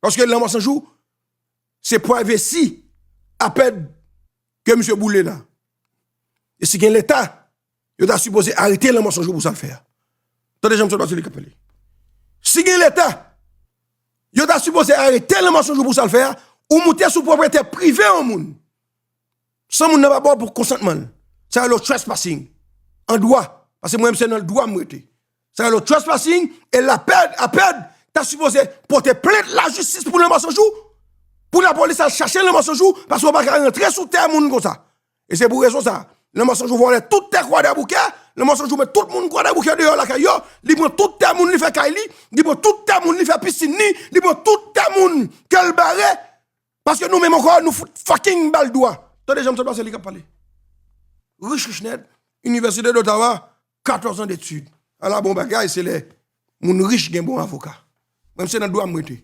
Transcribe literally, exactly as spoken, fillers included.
Paske Lanmò San Jou, se privacy Apèd ke misye boule la. E si gen Leta, yo ta sipoze arete Lanmò San Jou pou sa l fè a. Tande jan misye pase li k ap pale. Si gen Leta, yo ta sipoze arete Lanmò San Jou pou sa l fè a, ou moute sou pwopriyete prive yon moun. San moun nan pa ba w pou konsantman l. Sa rele trespassing. An dwa. Paske mwen menm se nan dwa m rete. Sa rele trespassing e Apèd, Apèd ta sipoze pote plent lajistis pou Lanmò San Jou, pou lapolis al chache Lanmò San Jou, paske w pa ka rantre sou tè moun konsa. E se pou rezon sa, Lanmò San Jou vòlè tout tè Kwadèboukè, Lanmò San Jou met tout moun Kwadèboukè deyò lakay yo, li pran tout tè moun li fè kay li, li pran tout tè moun li fè pisin li, li pran tout tè moun ke l bare, paske nou menm ankò nou fout fucking ba l dwa. Tande jan misye pase li k ap pale. Rich rich nèt, Université d'Ottawa, katòz an detid. Ala bon bagay, se lè moun rich gen bon avoka. Mwen se nan dwa m rete.